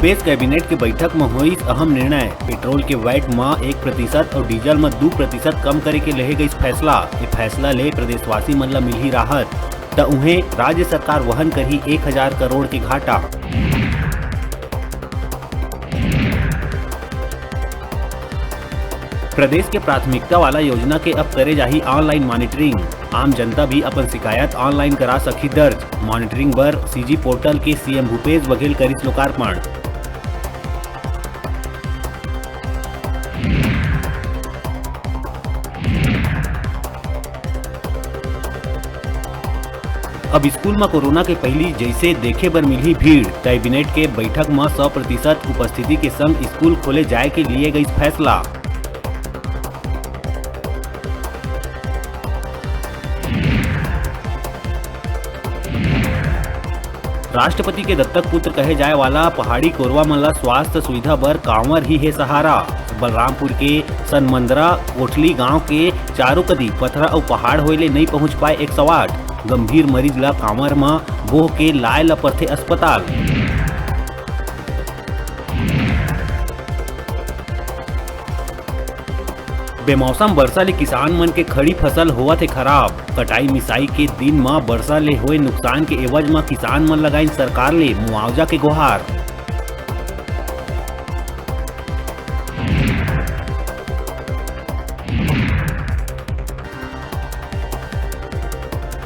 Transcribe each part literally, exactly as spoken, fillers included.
Bhupesh cabinet के बैठक म होइस अहम निर्णय। पेट्रोल के वैट म एक प्रतिशत अउ डीजल म दू प्रतिशत कम करे के लेहे गइस फैसला। ए फैसला ले प्रदेशवासी मन ल मिलही राहत, त उहें राज्य सरकार वहन करही एक हजार करोड़ के घाटा। प्रदेश के प्राथमिकता वाला योजना के अब करे जाही ऑनलाइन मॉनिटरिंग। आम जनता भी अपन शिकायत ऑनलाइन करा सकही दर्ज। मॉनिटरिंग बर सीजी पोर्टल के सीएम भूपेश बघेल करिस लोकार्पण। अब स्कूल म कोरोना के पहिली जइसे देखे बर मिलही भीड़। कैबिनेट के बैठक म सौ प्रतिशत उपस्थिति के संग स्कूल खोले जाय के लिए गइस फैसला। राष्ट्रपति के दत्तक पुत्र कहे जाय वाला पहाड़ी कोरवा मन ला स्वास्थ्य सुविधा बर कांवर ही हे सहारा। बलरामपुर के सनमंदरा कोठली गांव के चारों कदी पथरा अउ पहाड़ होए ले नइ पहुंच पाए एक सौ आठ। गंभीर मरीज ला कांवर म बोह के लाए ला परथे अस्पताल। बेमौसम बरसा ले किसान मन के खड़ी फसल होवत हे खराब। कटाई मिसाई के दिन म बरसा ले होए नुकसान के एवज म किसान मन लगाइन सरकार ले मुआवजा के गुहार।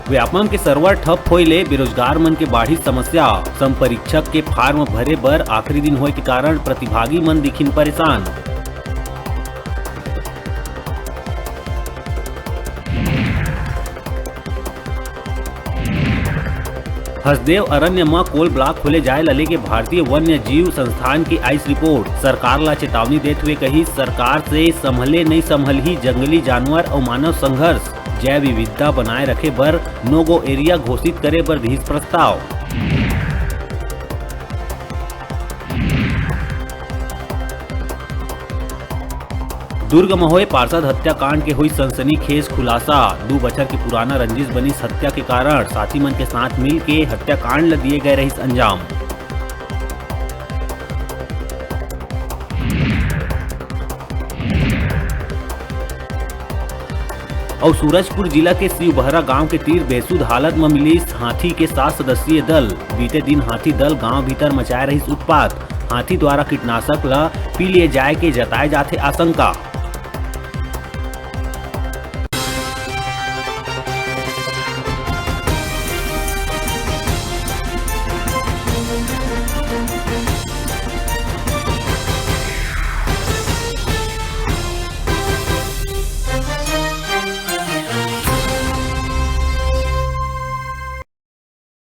व्यापम के server ठप होए ले बेरोजगार मन के बाढ़ी समस्या। सम परीक्षक के फार्म भरे बर आखिरी दिन होए के कारण प्रतिभागी मन दिखिन परेशान। हसदेव अरण्य म कोल ब्लॉक खोले जाय ल लेके भारतीय वन्य जीव संस्थान के आइस रिपोर्ट। सरकार ला चेतावनी देत हुए कही, सरकार से संभले नइ संभलही जंगली जानवर अउ मानव संघर्ष। जैव विविधता बनाए रखे बर no go area घोषित करे बर दिहिस प्रस्ताव। दुर्ग म होए पार्षद हत्याकांड के होइस सनसनीखेज खुलासा। दू बछर के पुराना रंजिश बनिस हत्या के कारण। साथी मन के साथ मिल के हत्याकांड ल दिए गए रहिस अंजाम। अउ सूरजपुर जिला के शिवबहरा गांव के तीर बेसुध हालत म मिलिस हाथी के सात सदस्यीय दल। बीते दिन हाथी दल गांव भीतर मचाए रहिस उत्पात। हाथी द्वारा कीटनाशक ल पी लिए जाए के जताए जाथे आशंका।